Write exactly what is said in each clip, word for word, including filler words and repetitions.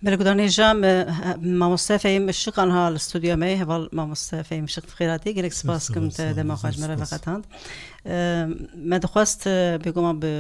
Belê guhdarên hêja, me, he, mamoste Fehîm Işık anha li stûdyoya me ye. Heval mamoste Fehîm Işık, bi xêr hatî. Gelek spas kim te dema xwe ji me re veqetand. E, me dixwest, e, bêguman bi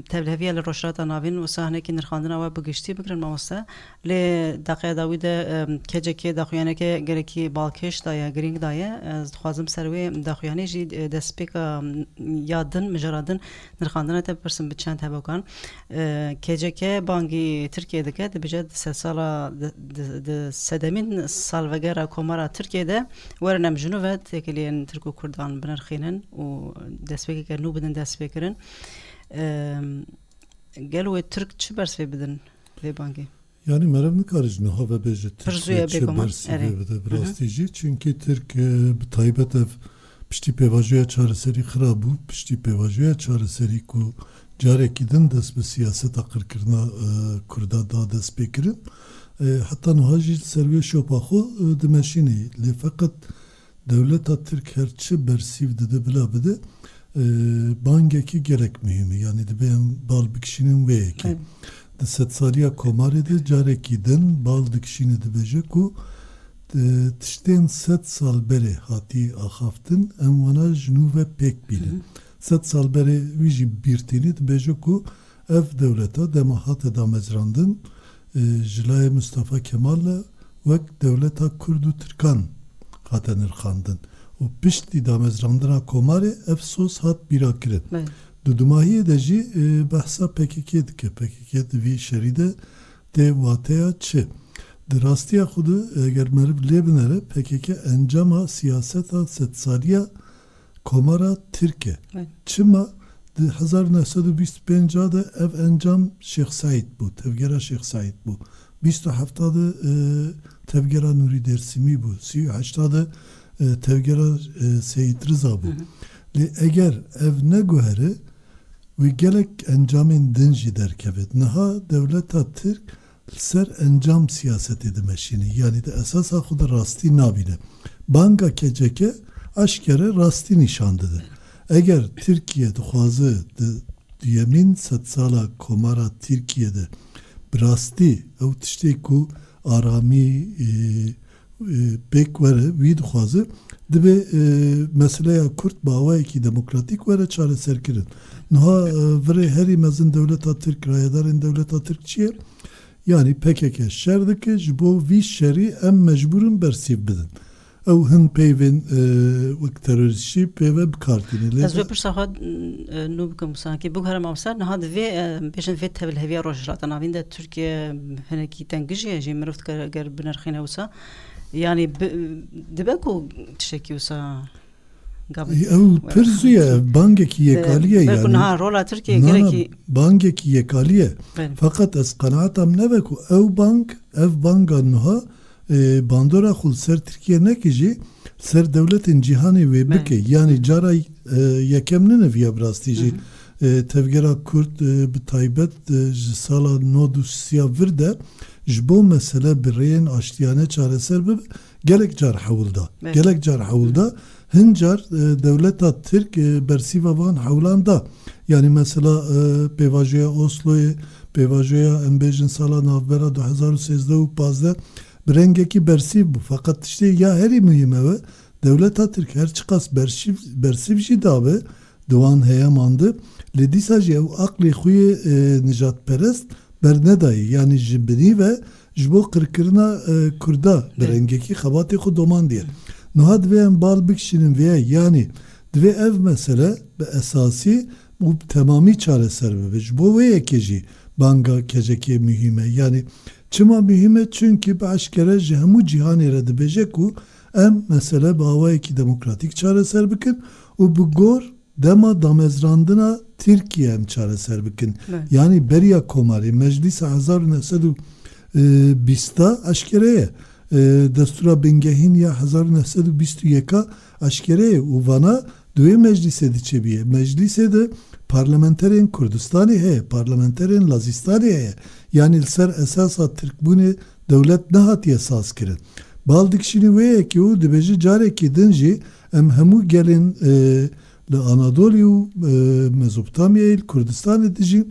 tevliheviya li Rojhilata Navîn û sahnekî nirxandina we bi giştî bigirin mamoste. Lê deqeya dawî de, e, K C K daxuyaneke gelekî balkêş daye, girîng daye. Ez dixwazim ser wê daxuyanî jî, e, destpêka, m, ya din, mijara din nirxandina te bipirsim bi çend hevokan. E, K C K bangî Tirkiyê dike, dibêje di sedsala, di, di, di sedemîn salvegera Komara Tirkiyê de werin em ji nû ve têkiliyên Tirk û Kurdan binirxînin û destpêkeke nû bidin destpêkirin. E, gelo wê Tirk çi bersivê bidin vê bangê? Yanî meriv nikare ji niha ve bêje Tirk çi bersivê bide bi rastî jî. Çünkî Tirk, e, bi taybet ev piştî pêvajoya çareserî xirab bû, piştî pêvajoya çareserî ku carekî din dest bi siyaseta qirkirina, e, Kurda da dest pê kirin. E, heta niha jî li ser wê şopa xwe, e, dimeşînê. Lê feqet dewleta Tirk her çi bersîv dide bila bide, e, bangekî gelek muhîm e. Yanî divê em bal bikişînin wê yekê. Di sedsaliya Komarê de carekî din bal dikişîne dibêje ku, e, tiştên sed sal berê hatî axaftin, em wana ji nû ve pêk bînin. Sed sal berê wî jî bîr tînî dibêje ku ev dewleta dema hate damezrandin, e, ji layê Mustafa Kemal re wek dewleta Kurd û Tirkan hate nirxandin. Û piştî damezrandina Komarê ev soz hat bîra kirin. Di dumahiyê de jî, e, behsa P K K dike. P K K di vî şerî de tê wateya çi? Di rastiya xwe de eger meriv lê binere, P K K encama siyaseta sedsaliya Komara Tirk e. Çima? Di hezar neh sed û bîst û pênc de ev encam Şêx Seîd bû, tevgera Şêx Seîd bû. Bîst û heft de, e, tevgera Nûrî Dêrsimî bû. Sî û heşt de, e, tevgera, e, Seyîd Riza bû. Lê eger ev neguhere, wê gelek encamên din jî derkeve. Niha dewleta Tirk li ser encam siyasetê dimeşîne. Yanî di esasa xwe de rastî nabîne. Banga K C K eşkere rastî nîşan dide. Eger Tirkiye dixwaze di duyemîn sedsala Komara Tirkiye de bi rastî ew tiştê ku aramî, e, e, pêk were, wî dixwaze, divê, e, meseleya Kurd bi awayekî demokratîk were çareserkirin. Niha, e, virê herî mezin dewleta Tirk, rayedarên dewleta Tirk çi ye? Yanî P K K şer dike, ji bo vî şerî em mecbûr in bersîv bidin. Ew hin peyvên, e, wek terorîst jî pê ve bi kar tîne. Lê Ez vê pirsa xwe, e, nû bikim, sankî biguhere mamoste, niha di vê, e, bêjin vê tevliheviya Rojhilata Navîn de Tirkiye hinekî tengijî ye jî, mirov dikare eger binirxîne wisa. Yanî bi-, dibe ku tiştekî wisa gavê Ew pir zû ye, bangekî yêkalî ye yanî. Niha rola Tirkiye Na, na, gelekî bangekî yêkalî ye. Belê. Feqet ez qenaeta min ev e ku ew bang, ev banga niha, e, bandora xwe li ser Tirkiye neke jî, ser dewletên cîhanê wê Belê. bike. Yanî cara, e, yekem nine viya bi rastî jî. Hı hı. E, tevgera Kurd, e, bi taybet, e, ji sala nod û sisiya vir de ji bo mesele bi rêyên aştiyane çareser bibe, gelek car hewl da. Belê. Gelek car hewl da. Hin car, e, dewleta Tirk, e, bersîva van hewlan da. Yanî mesela, e, pêvajoya Osloyê, pêvajoya em bêjin sala navbera du hezar û sêzdeh û pazdeh bi rengekî bersîv bû. Feqet tiştê ya herî muhîm ew e, dewleta Tirk her çiqas bersîv, bersîv jî dabe, di wan heyeman de, lê dîsa jî ew aqlê xwe yê, e, nijadperest bernedayê. Yanî ji binî ve ji bo qirkirina, e, Kurda bi Belê. rengekî xebatê xwe domandiye. Niha divê em bal bikişînin vê, yanî divê ev mesele bi esasî û bi temamî çareser bibe. Ji bo wê yekê jî banga K C K muhîm e. Yanî çima muhîm e? Çunkî bi eşkere ji hemû cîhanê re dibêje ku em mesele bi awayekî demokratîk çareser bikin û bi gor dema damezrandina Tirkiye em çareser bikin. Evet. Yanî beriya Komarê, Meclîsa hezar û neh sed û bîsta eşkere ye. E, Destûra Bingehîn ya hezar û neh sed û bîst û yeka eşkere ye û vana di wê meclîsê de çêbûye. Meclîsê de parlamenterên Kurdistanê heye, parlamenterên Lazistanê heye. Yanî li ser esasa Tirkbûnê dewlet nehatiye sazkirin. Bal dikişîne wê yekê û dibêje carekî din jî em hemû gelên, e, li Anadolî û, e, Mezopotamyayê, li Kurdistanê dijî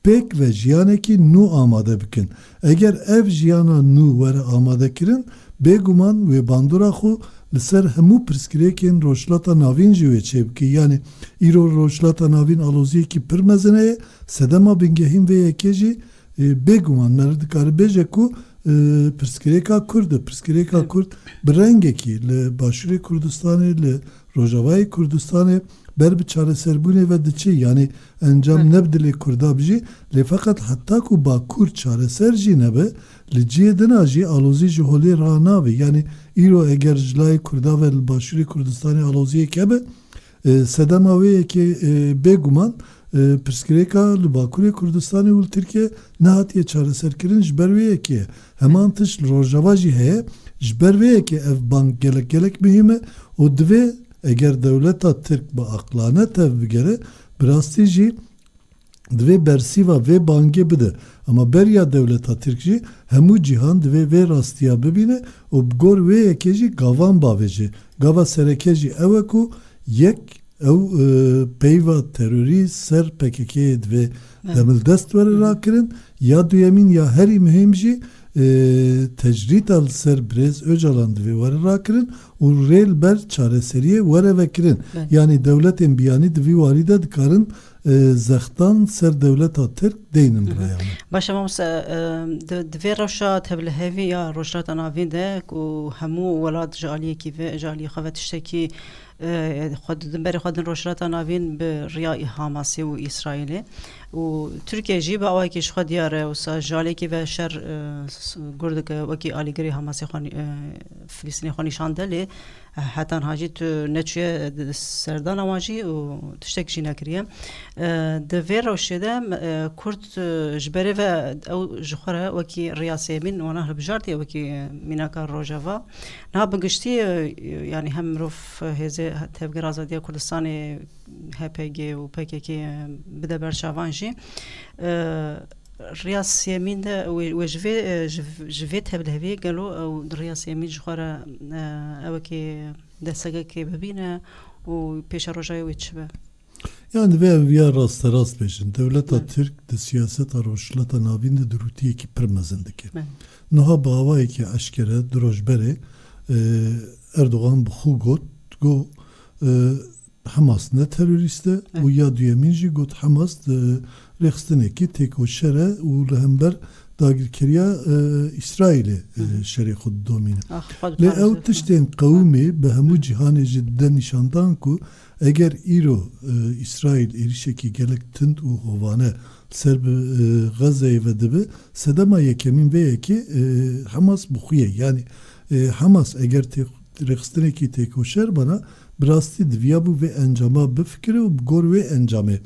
pêk ve jiyanekî nû amade bikin. Eger ev jiyana nû were amadekirin, bêguman wê bandora xwe li ser hemû pirsgirêkên Rojhilata Navîn jî wê çêbike. Yanî îro Rojhilata Navîn aloziyekî pir mezin heye, sedema bingehîn vê yekê jî, e, bêguman meriv dikare bêje ku, e, pirsgirêka Kurd e. Pirsgirêka Kurd bi rengekî li Başûrê Kurdistanê, li Rojavayê Kurdistanê ber bi çareserbûnê ve diçe. Yanî encam ne bi dilê Kurda bijî, lê feqet heta ku Bakur çareser jî nebe, li cihê din a jî alozî ji holê ranavê. Yanî îro eger ji layê Kurda ve li Başûrê Kurdistanê aloziyek hebe, e, sedema wê yekê, e, bêguman, e, pirsgirêka li Bakurê Kurdistanê û li Tirkiye nehatiye çareserkirin ji ber wê yekê ye. Heman tişt li Rojava jî heye. Ji ber vê yekê ev bang gelek gelek muhîm e û divê eger dewleta Tirk bi aqlane tev bigere, bi rastî jî divê bersîva vê bangê bide. Ama beriya dewleta Tirk jî hemû cîhan divê vê rastiya bibîne û bi gor wê yekê jî gavan bavêje. Gava sereke jî ew e ku yek ew, e, peyva terorî ser P K K'yê divê demildest were rakirin. Ya duyemîn ya herî muhîm jî, e, tecrîda li ser birêz Ocalan divê were rakirin û rê li ber çareseriyê were vekirin. Belê. Yanî dewletên biyanî di vî warî de dikarin, e, zextan ser dewleta Tirk deynin biraya min. Baş e, mamoste, e, di, di vê rewşa tevlihevî ya Rojhilata Navîn de ku hemû welat ji aliyekî ve, ji aliyê xwe ve tiştekî, e, xwe di, berê xwe din Rojhilata Navîn bi riya Hamasê û Îsraîlê û Tirkiye jî bi awayekî ji xwe diyar e, wisa ji aliyekî ve şer, e, s-, s-, gur dike, wekî alîgirê Hamasê xwe nî-, e, Filistînê xwe nîşan de, lê heta niha jî tu neçûye di serdana wan jî û tiştek jî nekiriye. E, di vê rewşê de, e, Kurd, e, ji berê ve ew ji xwe re wekî riya sêmîn wana hilbijartiye wekî, e, mînaka Rojava. Niha bi giştî, e, yanî hem mirov hêzê Tevgera Azadiya Kurdistanê, H P G û P K K bide ber çavan jî, e, riya sêmîn de wê, wê ji vê, e, ji, ji vê tevliheviyê gelo ew di riya sêmîn ji xwe re, e, ewekê destegekê bibîne û pêşerojayê wê çi be? Yani divê ev ya rasterast bêjin. Dewleta Tirk di siyaseta Rojhilata Navîn de dirûtiyekî pir mezin dike. Niha bi awayekî eşkere du roj berê, e, Erdogan bi xwe got, got, e, Hamas ne terorîst e û ya duyemîn jî got Hamas, e, rêxistinekî têkoşer e û li hember dagirkeriya, e, Îsraîlê, e, şerê xwe didomîne. Lê ew tiştên qewimî bi hemû cîhanê jî dide nîşandan ku eger îro, e, Îsraîl êrişekî gelek tund û hovane ser bi, e, Xezeyê ve dibe, sedema yekemîn vê yekê, e, Hamas bi xwe ye. Yani, e, Hamas eger tê-, rêxistinekî têkoşer bana, bi rastî diviyabû vê encama bifikire û bi gor wê encamê,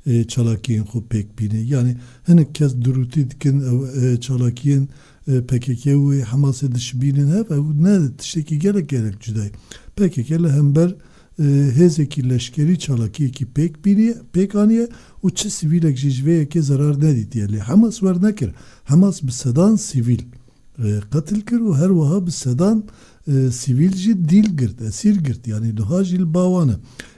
e, çalakiyên xwe pêk bîne. Yani hinek kes dirûtî dikin, ew, e, çalakiyên, e, P K K û Hamasê dişibînin hev, ew ne tiştekî gelek gelek cuda ye. P K K li hember, e, hêzekî leşkerî çalakiyekî pêk bîniye, pêk aniye û çi sivîlek jî ji vê yekê zerar nedîtiye. Lê Hamas wernekir. Hamas bi sedan sivîl, e, qetil kir û her wiha bi sedan, e, sivîl jî dîl girt, esîr girt. Yanî niha jî li ba wan e.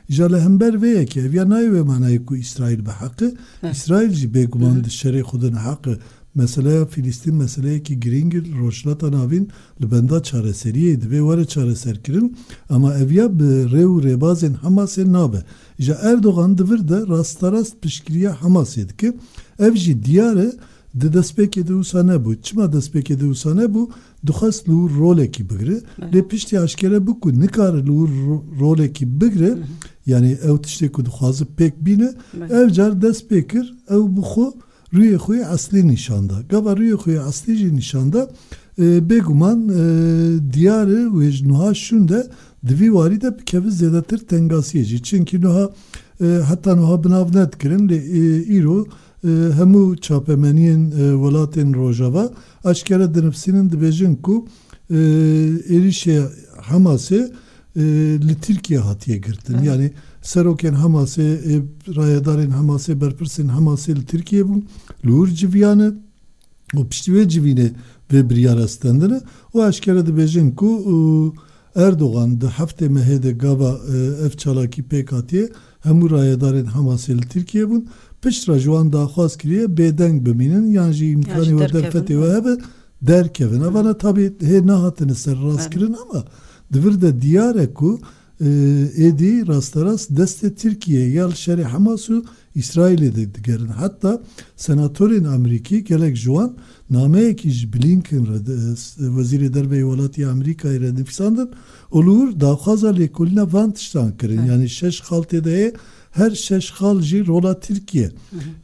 Îja li hember vê yekê, ev ya nayê wê manayê ku Îsraîl bi heq e. Îsraîl jî bêguman di şerê xwe de neheq e. Meseleya Filistîn meseleyekî girîng e, li Rojhilata Navîn li benda çareseriyê divê were çareserkirin, ama ev ya bi rê û rêbazên Hamasê nabe. Îja Erdogan di vir de rasterast piştgiriya Hamasê dike. Ev jî diyar e, di destpêkê de wisa nebû. Çima destpêkê de wisa nebû? Dixwest li wir rolekî bigire. Lê piştî aşkere bû ku nikare li wir ro-, rolekî bigire, yani ew tiştê ku dixwaze pêk bîne, ev car dest pê kir, ew bi xwe rûyê xwe yê eslî nîşan da. Gava rûyê xwe yê eslî jî nîşan da, e, bêguman, e, diyar e wê ji niha şûn de di vî warî de bikeve zêdetir tengasiyê jî. Çimkî niha, e, heta niha bi nav nedikirin, lê, e, îro, e, hemû çapemeniyên, e, welatên Rojava eşkere dinivsînin, dibêjin ku, e, êrişê Hamasê, e, li Tirkiye hatiye girtin. Yani serokên Hamasê, e, rayedarên Hamasê, berpirsên Hamasê li Tirkiye bûn, li wir civiyane û piştî wê civînê vê biryara stendine û eşkere dibêjin ku, e, Erdogan di heftê mehê de gava, e, ev çalakî pêk hatiye, hemû rayedarên Hamasê li Tirkiye bûn. Piştre ji wan daxwaz kiriye bêdeng bimînin yan jî îmkanî we derfetê we hebe derkevin. Evana tabî hê nehatine serrast kirin ama di vir de diyar e ku, e, êdî rasterast destê Tirkiye ya li şerê Hamas û Îsraîlê de digerin. Heta senatorên Amerîkî gelek ji wan nameyekî ji Blinken re, de, Wezîrê Derve yê Welatî Amerîkayê re nivîsandin û li wir daxwaza lêkolîna van tiştan kirin. Yanî şeş xal tê de heye, her şeş xal jî rola Tirkiye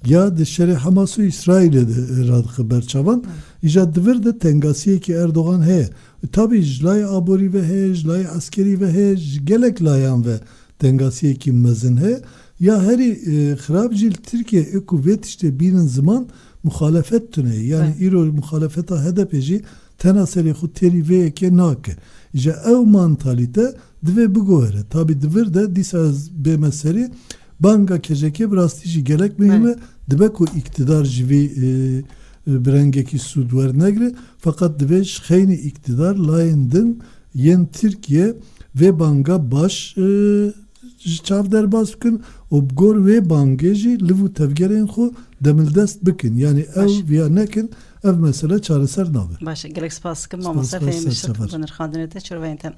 ya di şerê Hamas û Îsraîlê de radixe ber çavan. Îja di vir de tengasiyekî Erdogan heye. Tabî ji layê aborî ve heye, ji layê eskerî ve heye, ji gelek layan ve tengasiyekî mezin heye. Ya herî, e, xirab jî li Tirkiye ê ku vê tiştê bînin ziman, muxalefet tune ye. Yanî îro muxalefeta H D P jî tena serê xwe têrî vê yekê nake. Îja ew mantalîte divê biguhere. Tabî di vir de dîsa ez bême serê banga K C K bi rastî jî gelek muhîm e. Dibe ku îktidar ji vî, e, e, bi rengekî sûd wernegire. Feqet divê ji xeynî îktidar layên din yên Tirkiye vê banga baş, e, ji çav derbas bikin û bi gor wê bangê jî liv û tevgerên xwe demildest bikin. Yanî ew viya nekin, ev mesele çareser nabe. Baş e, gelek spas dikim mamoste Fehîm Işık, bi nirxandinê te, çirveyên te.